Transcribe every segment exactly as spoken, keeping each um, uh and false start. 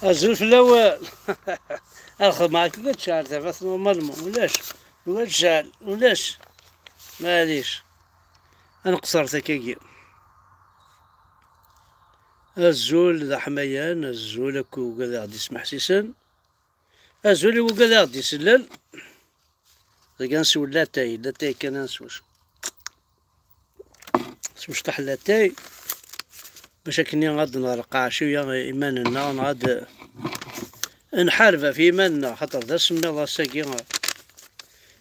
Azul fell-awen. Ad xedmeɣ akka, ad tecɛel tafat normalement. Ulac. Ulac tecɛel. Ulac. Maɛlic. Ad nqeṣṣer takagi. Azul d aḥmayan, azul akk i wigad i ɣ-d-ismeḥsisen. Azul i wigad i ɣ-d-isellen. Dagi ad nsew latay, latay kan ad nsew. S umecṭaḥ n latay, bac akken ad d-nerqeɛ cwiya iman-nneɣ, neɣ ad nḥareb ɣef yiman-nneɣ, xaṭer d asemmiḍ ass-agi.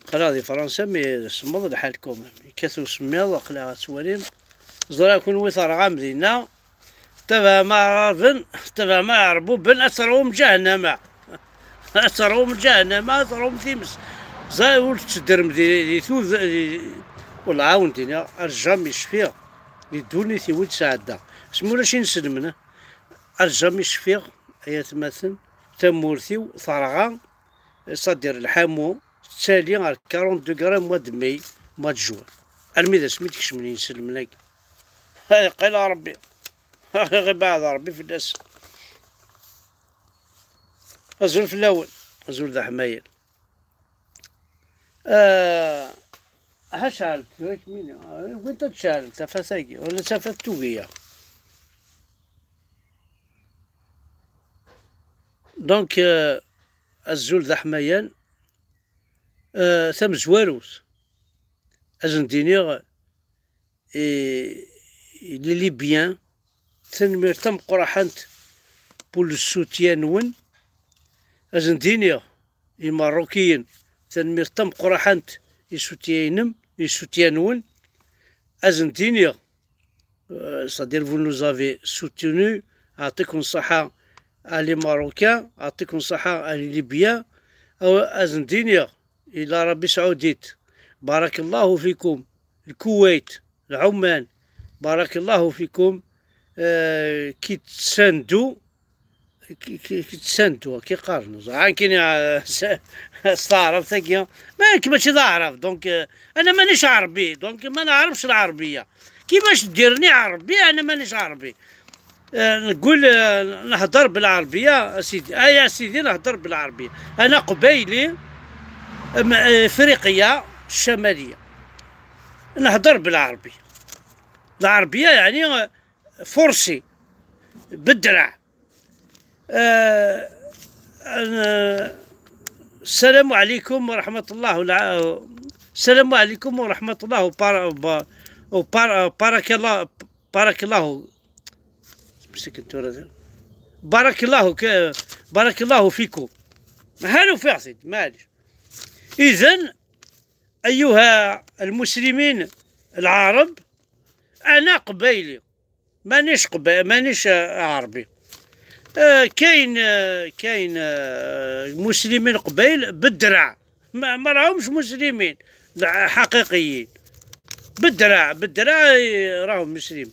Aql-aɣ di Fransa, mi semmeḍ lḥal quand même. Yekkat usemmiḍ, aql-aɣ ad twalim. Ẓriɣ kunwi terɣam dinna. Tebɛem aɛraben, tebɛem aɛerbuben, ad terwum ǧahennama. Ad terwum ǧahennama, ad terwum times. Ẓer ur tettedrem di, di tud, di, wellah ad wen-d-iniɣ, ar jamais cfiɣ di ddunit-iw i d-sɛeddaɣ. Asmi ulac inselmen, ar jamais cfiɣ, ay atmaten, tamurt-iw terɣa, c'est-à-dire lḥamu, tettali ar quarante degrés mois de mai, mois de juin. Armi d asmi d-kecmen yinselmen-agi. Ay, qil a Rebbi. Ibeɛɛed Rebbi fell-as. Azul fell-awen. Azul d aḥmayan. Ah, ha ceɛlent tura kmini. Wwint ad ceɛlent tafat-agi, wala tafat tugi-ya. Donc, euh, azul d aḥmayan. Euh, tamezwarut. Ad sen-d-iniɣ, eh, les Libyens, tanemmirt tameqqraḥant pour le soutien-nwen. Ad sen-d-iniɣ, Imeṛṛukiyen, tanemmirt tameqqraḥant i soutien-inem, i soutien-nwen. Ad sen-d-iniɣ, euh, c'est-à-dire vous nous avez soutenus, ɛṭikum ṣṣaḥa a les Marocains, ɛṭikum ṣṣaḥa a les Libyens. Aw-, ad sen-d-iniɣ, i Larabi Saoudit, barakallahu fikum, Lkuwayt, Lɛuman, barakallahu fikum, euh, qui tsandu, qui, qui, qui tsandu, qui qqaren, ẓran kini, euh, s, s taɛrabt-agi, ma nekk mačči d aɛrab, donc, euh, ana manic ɛerbi, donc ma neɛrefx lɛerbiya. Kimac ddirni ɛerbi, ana manic ɛerbi. آه، نقول، آه، نهضر بالعربية، أسيدي. آه، يا سيدي، نهضر بالعربية. أنا قبايلي، أم-، آه، إفريقيا الشمالية. نهضر بالعربية. العربية يعني، آه، فرسي، بالدرع. آه، آه، السلام عليكم ورحمة الله ولا-، السلام عليكم ورحمة الله وبار-، وبار-، وبارك الله، بارك الله. مسكين تورا. بارك الله ك-، بارك الله فيكم. هانو في عصيد، معليش. إذن، أيها المسلمين العرب، أنا قبايلي. مانيش قبا-، مانيش، آه، عربي. آه، كاين، آه، كاين، آه، مسلمين قبايل بالدرع. ما، ما راهمش مسلمين، لا، حقيقيين. بالدرع، بالدرع، آه، راهم مسلم.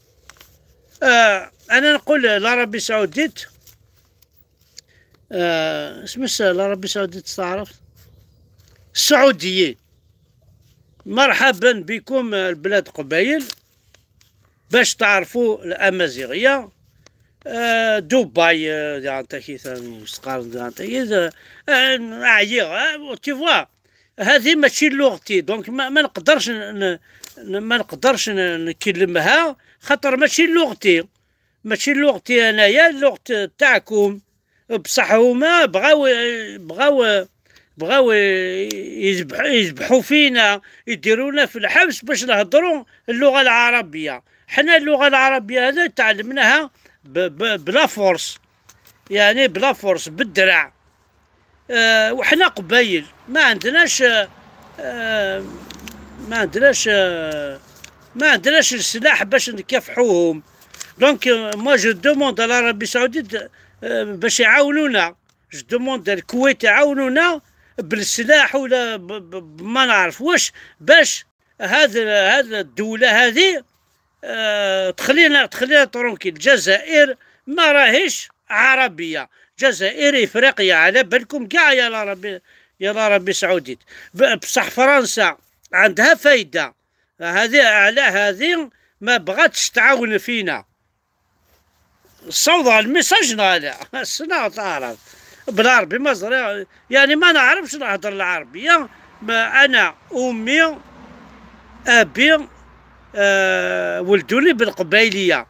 آه، أنا نقول لارابي سعوديت، آه، اسمس لارابي سعوديت، تعرف؟ السعوديين. مرحبا بكم البلاد قبايل. باش تعرفوا الأمازيغية. آه، دبي، آه، دي عن تاكيت، آه، مستقر، دي عن تاكيت، آه، آه، عييغ، آه، tu vois. هذه ماشي لغتي، donc ما، ما نقدرش ن-، ن-، ما نقدرش ن-، نكلمها، خاطر ماشي لغتي. ماشي لغتي أنايا، اللغة تاعكم. بصح هما بغاو، بغاو، بغاو يذبح-، يذبحوا فينا، يديرونا في الحبس باش نهضروا اللغة العربية. حنا اللغة العربية هذا تعلمناها ب-، ب-، بلا فورس، يعني بلا فورس، بالدرع. آه، وحنا قبايل ما عندناش، آه، ما عندناش، آه، ما عندناش السلاح باش نكافحوهم. Donc, آه، moi je demande à l'Arabie Saoudite، آه، باش يعاونونا. Je demande الكويت يعاونونا بالسلاح ولا ب-، ب-، بما نعرف واش، باش هذا، هذا الدولة هذه، آه، تخلينا، تخلينا tranquille. الجزائر ما راهيش عربية، الجزائر إفريقيا، على بالكم كاع يا العربي، يا العربي سعوديت. ب-، بصح فرنسا عندها فايدة، هذه على هذه ما بغاتش تعاون فينا. Ssawḍeɣ lmessage neɣ ala? Ssneɣ taɛrabt. Belɛerbi ma ẓriɣ, yeɛni ma neɛrefx nehder lɛerbiya, ma ana, ummi, abi, eh, welduni belqbayliya,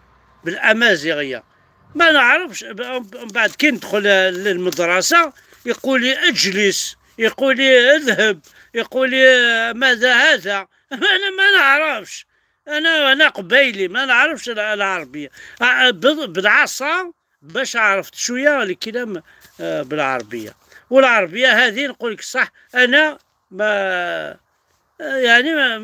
belamaziɣiya. Ma neɛrefx, b-, mbeɛd ki nedxel, eh, lmedrasa, yeqqul-i eǧlis, yeqqul-i اذهب, yeqqul-i, eh, ماذا هذا. Ana ma neɛrefx. Ana, ana qbayli, ma neɛrefx lɛerbiya. Ah, bel-, belɛaṣa, باش عرفت شوية الكلام، آه، بالعربية. والعربية هذه نقول لك الصح، أنا ما، يعني ما،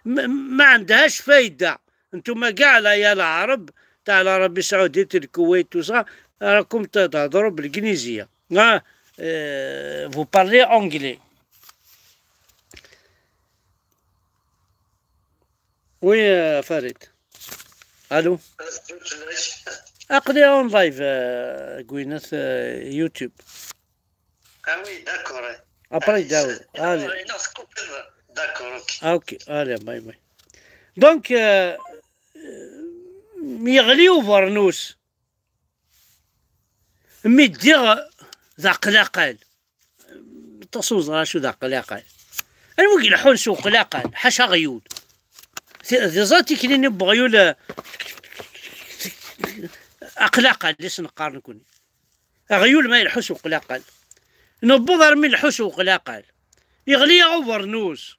ما، ما عندهاش فايدة. انتم كاع لا يا العرب تاع العربية السعودية، الكويت، tout ça، راكم تهضروا بالإنجليزية. آه، آه، vous parlez anglais. Oui, آه، فريد. ألو. أقلي اون لايف، آه، كوينات، آه، يوتيوب. Ah oui, d'accord. Après, داود. Allez. D'accord, ok. Ok, allez, bye bye. Donc, euh, يغلي وبرنوس. Mi ddiɣ d aqlaqal. تصوز راه شو ذا قلاقل. أنا وقي الحون سوق قلاقل، حاشا غيول. ث-، ذي زاتي كليني بغيول، آه، أقلاقل، ليس نقار نكوني. غيول ما يلحوس وقلاقل. نبض رمي الحوس وقلاقل. يغلي غوفرنوس.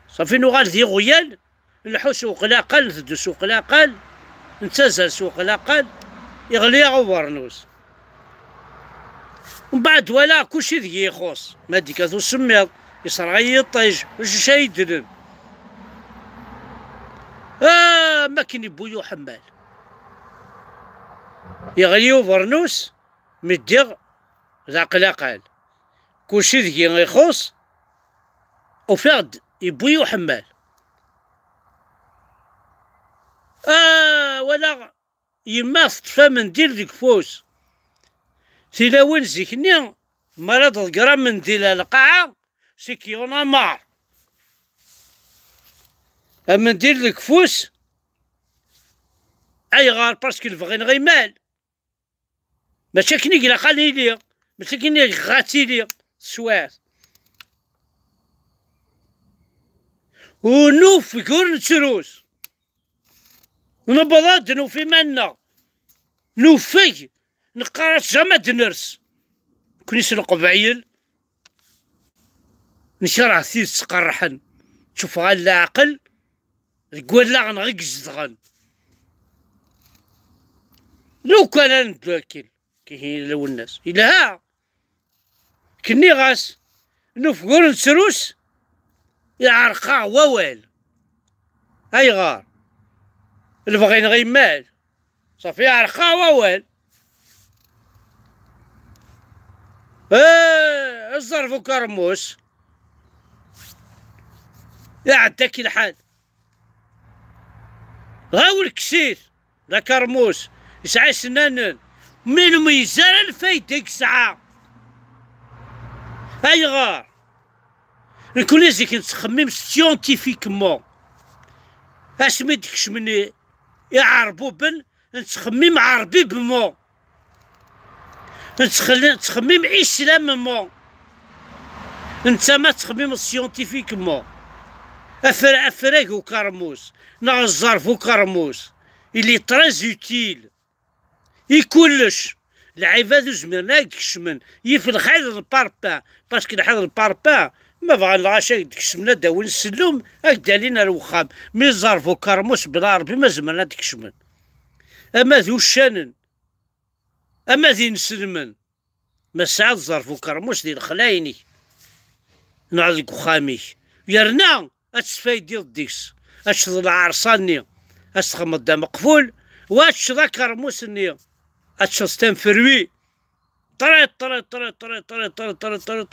صافي نوغال ذي غيال، نلحو سوق العقل، نثدو سوق العقل، نتزل سوق العقل، يغلي غوفرنوس. ومن بعد ولا كلشي ذي يخص، ما ديك ذو سميض، يصرغي يطيج، وش شايدلن. آه، ما كاين يبويو حمال. يغلي وبرنوس، مديغ ذا قلاقال. كلشي ذي يخص، وفيغد يبوي وحمال. آه، ولا يما تطفى منديل ديك فوس. تلاوين زيكني، مرا تضقرا منديل على القاعة، سيكيونا مار. المنديل ديك فوس، أيغار باسكو الفغين غيمال. ماشي كني قلقان يلي، ماشي كني غاتيلي سوات. ونوف قول نتروس. ونبضاد نوفي منا. نوفي نقارس جامع دنرس. كوني سلق بعيل. نشرع ثيث تقرحن. تشوف غير العقل. Deg wallaɣ-nneɣ i izedɣen. Lukan ad neddu akken, kihin lwennas. Yelha! Kenniɣ-as, nufgur n srus, iɛreq-aɣ wawal. Ayɣer? Lebɣi-nneɣ imal. Ṣafi, iɛreq-aɣ wawal. Eh, ẓẓerb ukermus. Iɛedda-k lḥal. Ɣawel kkes-it, d akermus, yesɛa isennanen, mi ur meyyez ara lfayda i yesɛa. Ayɣer? Nekkni zik nettxemmim scientifiquement. Asmi d-kecmen i-, iɛerbuben, nettxemmim ɛerbibement. Nettxel-, nettxemmim islamement. Netta ma tettxemmim scientifiquement. Afra-, afrag ukermus, neɣ ẓẓerb ukermus, il est très utile. I kullec. Lɛibad ur zmiren ad kecmen. Yif lḥiḍ n parpin. Parce que lḥiḍ n parpin, ma bɣan lɣaci ad d-kecmen, ad d-awin ssellum, ad d-alin ar wexxam. Mi ẓẓerb ukermus bla Ṛebbi ma zemren ad d-kecmen. Ama d uccanen, ama d inselmen. Ma tesɛiḍ ẓẓerb ukermus di lexla-inek, neɣ deg uxxam-ik, yerna ad tesfaydiḍ deg-s, ad teččeḍ lɛerṣa-nni, ad s-txedmeḍ d ameqful, wa ad teččeḍ akermus-nni, ad teččeḍ s tanferwi, très, très,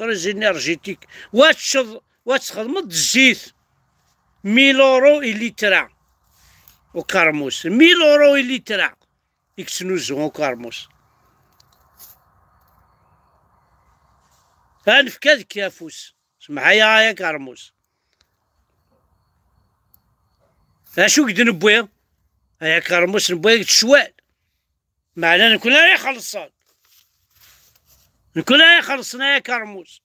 très énergétique, wa ad teččeḍ, wa ad txedmeḍ d zzit, mille euros i litra, ukermus, mille euros i litra. I yettnuzu ukermus. Ha nefka deg afus. Semḥ-iyi ay akermus. Acu i d-newwi? Ay akermus, newwi-ak-d ccwal. Meɛna nekkni ara ixellṣen. Nekkni ara ixellṣen ay akermus.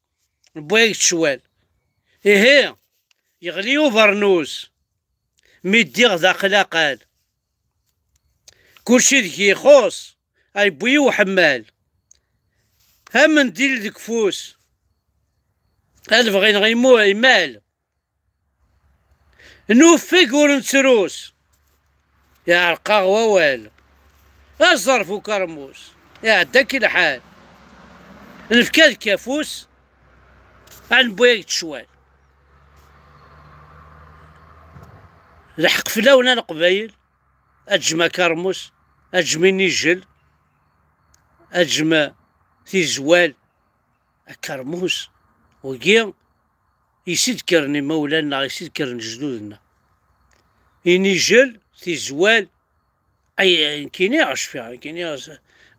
Newwi-ak-d ccwal. Ihi, yeɣli ubernus. Mi ddiɣ d aqlaqal. Kulci deg-i ixuṣ, ay yewwi uḥemmal. Amendil deg ufus, ad bɣineɣ imu-, imal. Nufeg ur nettrus, yeɛreq-aɣ wawal. Aẓerf ukermus, iɛedda-k lḥal. Nefka deg afus, ad newwi-ak-d ccwal. Lḥeqq fell-awen a Leqbayel. Ad ǧǧem akermus, ad ǧǧem inijel, ad ǧǧem tizwal. Akermus, wagi, i s-id-kkren imawlan-nneɣ, i s-id-kkren lejdud-nneɣ. Inijel, tizwal, ay, nekkini cfiɣ, nekkini,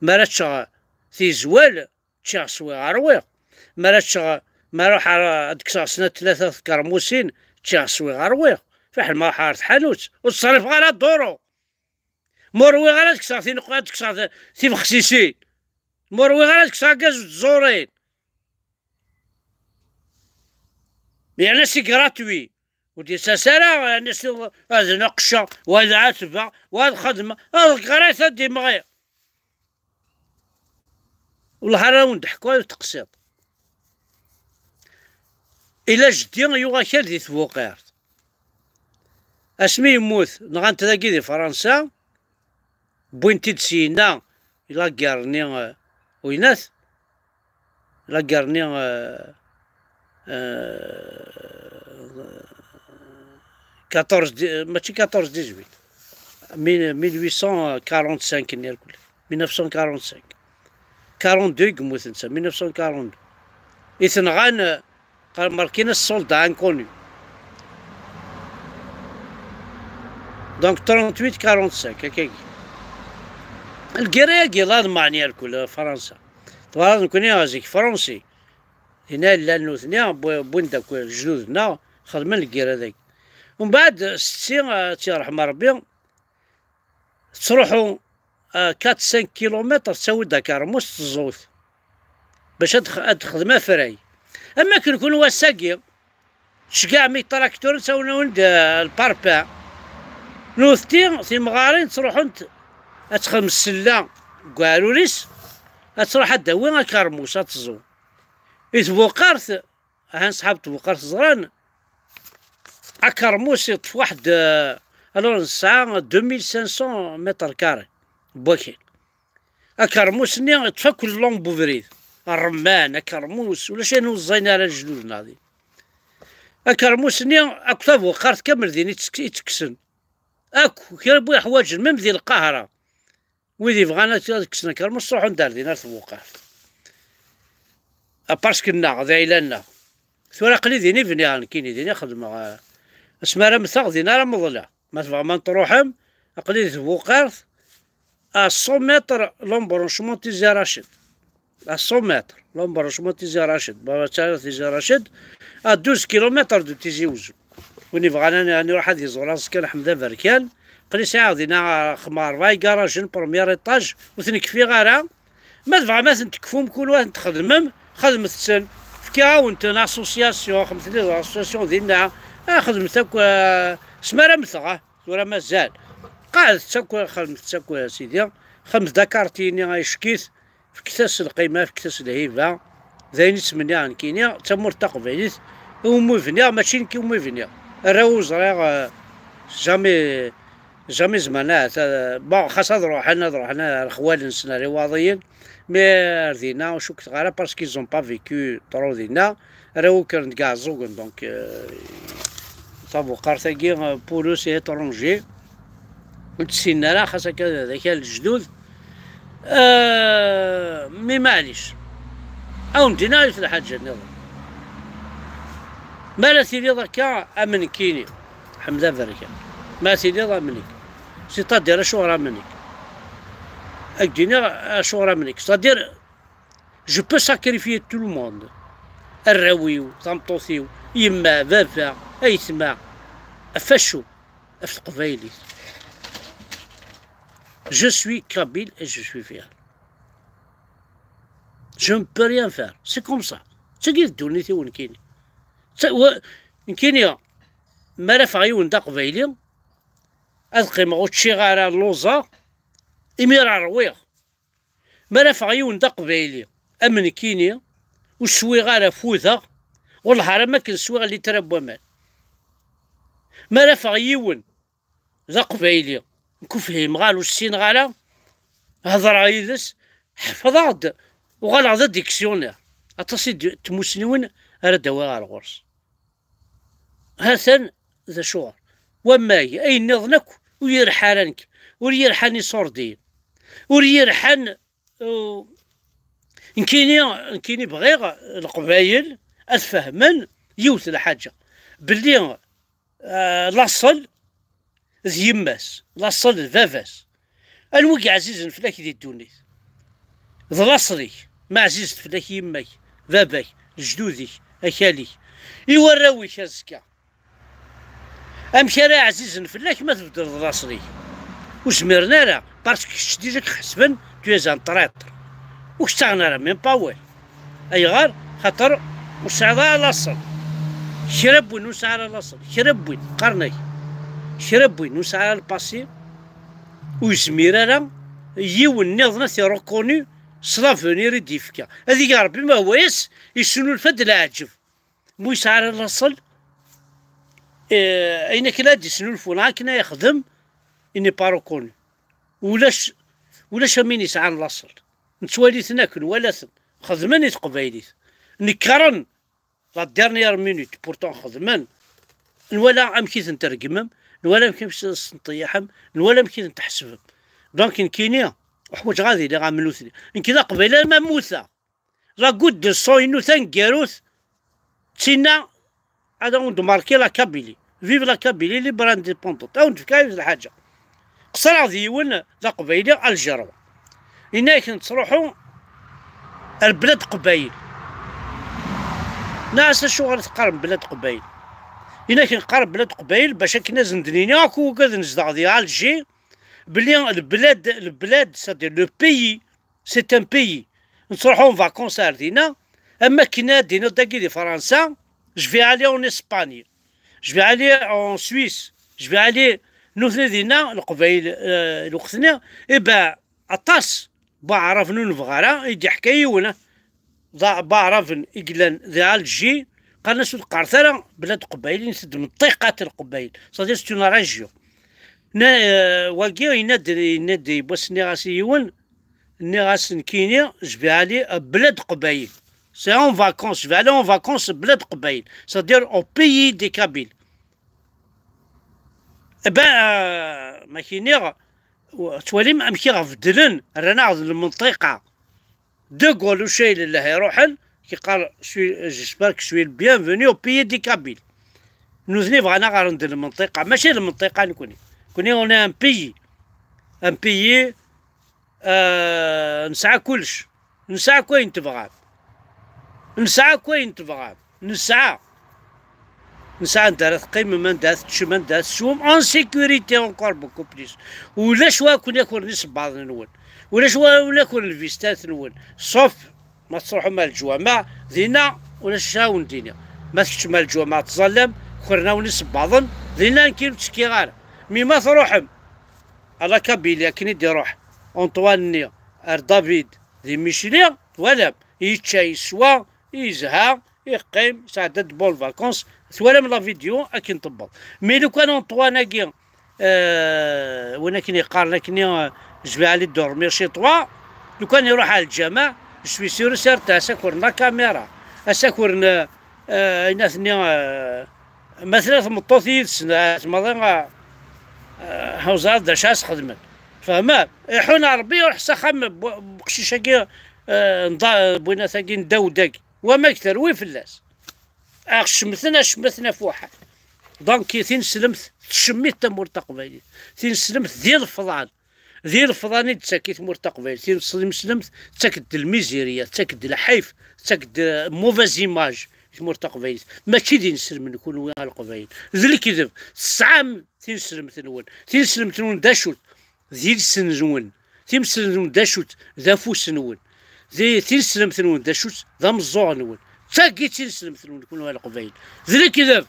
mi ara ččeɣ tizwal, ččiɣ swiɣ rwiɣ. Mi ara ččeɣ, mi ara ruḥeɣ ad kkseɣ snat tlata tkermusin, ččiɣ swiɣ rwiɣ. Fiḥel ma ruḥeɣ ɣer tḥanut, ur ttṣerrifeɣ ara duru. Ma ur rwiɣ ara ad kkseɣ tineqq-, ad kkseɣ ti-, tibexsisin. Ma ur rwiɣ ara ad kkseɣ agaz n tẓurin. Yerna c'est gratuit. Ur d-yettas ara, yerna s-, ad naqceɣ, wa ad ɛetbeɣ, wa ad xedmeɣ, ad ɣrayt ad d-imɣi. Wellah ara wen-d-ḥkuɣ ad teqsiḍ. Ila jeddi yuɣ akal di tbuqirt. Asmi yemmut, nɣan-t dagi di Fransa, wwin-t-id syenna i la guerre-nni, eh, winat, la guerre-nni, eh, eh, quatorze, di-, mačči quatorze dix-huit, mille, mille huit cent quarante-cinq-nni irkelli, mille neuf cent quarante-cinq. Quarante-deux i yemmut netta, mille neuf cent quarante-deux. I t-nɣan, eh, qqaren markin-as soldat inconnu. Donc, trente-huit quarante-cinq, akkagi. Lgirra-agi, l'Allemagne, irkelli, Fransa. Twalaḍ, nekkni zik Fransi. Dinna llan nutni, wwi-, wwin-d akk lejdud-nneɣ, xedmen lgirra dagi. Umbeɛd, setti, eh, ad tt-yerḥem Rebbi, tettruḥu, eh, quatre cinq kilomètres, tettawi-d akermus, teẓẓu-t. Bac ad x-, ad texdem afray. Am akken kun wass-agi, tceggɛem itrakturen, ttawin-awen-d, eh, lparpin. Nutni, timɣarin, ttruḥunt ad texdem ssella deg uɛrur-is, ad truḥ ad d-tawi akermus, ad teẓẓu. I tbuqart, ahan ṣṣḥab tbuqart ẓran, akermus iṭṭef waḥed, eh, alors nesɛa deux mille cinq cents mètres carrés n wakal. Akermus-nni iṭṭef akk lemleḍ n ubrid. Ṛṛemman, akermus, ulac ayen ur ẓẓayen ara lejdud-nneɣ din. Akermus-nni akk tabuqart kamel din i ttek-, i ttekksen. Akk, kra n win yeḥwaǧen, même di Lqahra. Wid yebɣan ad, ad kksen akermus, ttruḥun-d ar din, ar tbuqart. Parce que nneɣ, d ayla-nneɣ. Tura aql-i din i bniɣ, nekkini din i xedmeɣ, eh, asmi ara mmteɣ, din ara meḍleɣ. Ma tebɣam ad n-truḥem, aql-i di tbuqart, à cent mètres, l'embranchement Tizi Rached. À cent mètres, l'embranchement Tizi Rached. Baba ttara Tizi Rached, à douze kilomètres de Tizi Ouzou. Win yebɣan ad, ad iruḥ ad iẓur aẓekka n Ḥmed Aberkan, aql-i sɛiɣ dinna, xedmeɣ rebɛa igarajen, premier étage, ur ten-kfiɣ ara. Ma tebɣam ad ten-tekfum, kunwi ad ten-txedmem, xedmet-ten. Fkiɣ-awen-ten, association, xedmet les associations dinna. Ah, xedmet akk, ah, asmi ara mmteɣ, ah, tura mazal. Qeɛdet akk, xedmet akk, ah, sidi. Xedmet-d akarti-nni, ah, ickit. Fket-as lqima, fket-as lhiba. D ayen i ttmenniɣ nekkini, d tamurt taqbaylit iwumi bniɣ, mačči nekk iwumi bniɣ. Arraw ur ẓriɣ, eh, jamais, jamais zemren ahat, eh, bon, xas ad ruḥen, ad ruḥen ar lexwal-nsen, ar Iwaḍiyen, mais ar dinna ur cukkeɣ ara, parce qu'ils ont pas vécu trop dinna. Arraw kkren deg Iɛeẓẓugen, donc, euh, tabuqart-agi, euh, pour eux, c'est étranger. Ur tt-ssinen ara, xas akka d akal lejdud. Euh, mais maɛlic. Awen-d-iniɣ yiwet lḥaǧa nniḍen. Mi ara tiliḍ akka am nekkini, Ḥmed Aberkan, mi ara tiliḍ am nekk, c'est-à-dire acuɣer am nekk? Ad k-d-iniɣ acuɣer am nekk. C'est-à-dire, je peux sacrifier tout le monde. Arraw-iw, tameṭṭut-iw, yemma, baba, aytma, ɣef wacu? ɣef teqbaylit. Je suis kabyle et je suis fier. Je ne peux rien faire. C'est comme ça. D tagi i d ddunit-iw nekkini. Nekkini, mi ara afeɣ yiwen d aqbayli, ad qqimeɣ ur ččiɣ ara, lluẓeɣ, imir rwiɣ. Mi ara afeɣ yiwen d aqbayli am nekkini, ur swiɣ ara, fudeɣ, wellah ar am akken swiɣ litra n waman. Mi ara afeɣ yiwen d aqbayli, nekk ur fhimeɣ ara, ur ssineɣ ara, hedreɣ yid-s, ḥefḍeɣ-d, uɣaleɣ d adiksyuner. Aṭas i d tmusniwin ara d-awiɣ ar ɣur-s. Ha-t-an d acuɣer. Wamag, ayen nniḍen akk ur yirḥa ara nekk, ur yirḥan iṣurdiyen, ur yirḥan, uh, nekkini, nekkini bɣiɣ Leqbayel ad fehmen yiwet lḥaǧa, belli, uh, laṣel d yemma-s, laṣel d baba-s. Anwa i yeɛzizen fell-ak di ddunit? D laṣel-ik. Ma ɛzizet fell-ak yemma-k, baba-k, lejdud-ik, akal-ik, i warraw-ik azekka, amek ara ɛzizen fell-ak ma tbeddleḍ laṣel-ik? Ur zmiren ara, parce que kečč déjà k-ḥesben tu es un traître. Ur k-ttaɣen ara même pas awal. Ayɣer? Xaṭer ur tesɛiḍ ara laṣel. Kra n win ur nesɛi ara laṣel, kra n win, qqaren-ak, kra n win ur nesɛi ara lpasi, ur yezmir ara yiwen nniḍen ad t-ireconnu s l'avenir i d-yefka. Ad ig Ṛebbi ma hwa-yas yesnulfa-d leɛǧeb. Ma ur yesɛi ara laṣel, eh, ayen akken ad d-isnulfu neɣ akken ad yexdem, il n'est pas reconnu. Ulac, ulac am win yesɛan laṣel. Nettwali-ten akk, nwala-ten. Xedmen i teqbaylit. Nekkren la dernière minute, pourtant xedmen. Nwala amek i ten-tregmem, nwala amek i sen-tṭeyyḥem, nwala amek i ten-tḥesbem. Donc nekkini, ḥwaǧeɣ ad iliɣ am nutni. Nekk d aqbayli arma mmuteɣ. La goutte de sang-inu taneggarut, d tinna ad awen-d-markiɣ la Kabylie. Vive la Kabylie libre indépendante. Ad awen-d-fkeɣ yiwet lḥaǧa. Qeṣreɣ d yiwen d aqbayli Algerwa. Yenna-ak nettruḥu ar Blad Qbayl. Nniɣ-as acuɣer i teqqarem Blad Qbayl? Yenna-ak neqqar Blad Qbayl bac akken ad sen-d-nini akk wigad nezdeɣ di Alger belli le blad, le blad, c'est-à-dire le pays, c'est un pays. Nettruḥu en vacances ar dinna, am akken ad d-tiniḍ dagi di Fransa, je vais aller en Espagne, je vais aller en Suisse, je vais aller, nutni dinna, Leqbayel, eh, lweqt-nni, eh ben, aṭas n waɛraben ur nebɣi ara, i d-iḥka yiwen, eh, d a-, n waɛraben i yellan di Alger, qqaren-as ur teqqaret ara Blad Qbayl, init-d Menṭiqat Leqbayel, c'est-à-dire c'est une région. Na, eh, wagi, yenna-d, yenna-d, yiwwas nniɣ-as i yiwen, nniɣ-as nekkini, je vais aller à Blad Qbayl. C'est en vacances, je vais aller en vacances à Blad Qbayl, c'est-à-dire au pays des Kabyles. Eh ben, euh, ma k-iniɣ, w-, tettwalim amek i ɣ-beddlen, rran-aɣ d lmenṭiqa. De Gaulle ucayel llah iruḥen, yeqqar, suis, j'espère que je suis le bienvenu au pays des Kabyles. Nutni bɣan ad ɣ-rren d lmenṭiqa, mačči d lmenṭiqa nekni. Nekni on est un pays. Un pays, euh, nesɛa kullec. Nesɛa akk ayen tebɣam. Nesɛa akk ayen tebɣam. Nesɛa. Nesɛa anda ara teqqimem, anda ara teččem, anda ara teswem, en sécurité encore beaucoup plus. Ulac wa ken-yakren isebbaḍen-nwen. Ulac wa ken-yakren lvistat-nwen. Sauf ma tettruḥum ar leǧwameɛ, dinna ulac acu ara wen-d-iniɣ. Ma tkeččem ar leǧwameɛ tẓallam, kren-awen isebbaḍen, dinna nekki ur ttekkiɣ ara. Mi ma truḥem ar la Kabylie akken i d-iruḥ Antoine-nni ar David di Micli, twalam, yečča, yeswa, yezha, yeqqim, yesɛedda de bonnes vacances, twalam la vidéo akken tewweḍ. Mais lukan Antoine-agi, euh, win akken yeqqaren akkenni, euh, je vais aller dormir chez toi, lukan iruḥ ar lǧameɛ, je suis sûr et certain, ad s-akren la caméra, ad s-akren, euh, euh, ayen aten-nni, euh, ma tella tmeṭṭut yid-sen, euh, tmaḍi, euh, euh, ur ẓriɣ d acu ara s-xedmen. Fehmem? Iḥun Ṛebbi, iruḥ s axxam n bu-, n uqcic-agi, euh, n da-, n winat-agi n Dawed-agi. Wamag terwi fell-as. Aɣ cemten, ad cemten ɣef waḥed. Donc, tineslemt tcemmit tamurt taqbaylit. Tineslemt d ilefḍan. D ilefḍan i d-tettak i tmurt taqbaylit. Tineslemt tettak-d lmizirya, tettak-d lḥif, tettak-d, euh, mauvaise image i tmurt taqbaylit. Mačči d ineslem-nwen a Leqbayel. D lekdeb. Tesɛam tineslemt-nwen. Tineslemt-nwen d acu-tt? D iles-nwen. Tineslemt-nwen d acu-tt? D afus-nwen. Di tineslemt-nwen d acu-tt? D ameẓẓuɣ-nwen. D tagi d tineslemt-nwen, kunwi a Leqbayel. D lekdeb.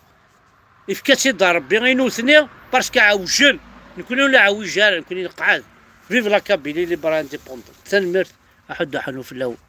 Ifka-tt-id Rebbi i nutni, parce que ɛewjen. Nekni ur nɛewwij ara, nekni neqɛed. Vive la Kabylie libre et indépendante. Tanemmirt, aḥuddu aḥunnu fell-awen.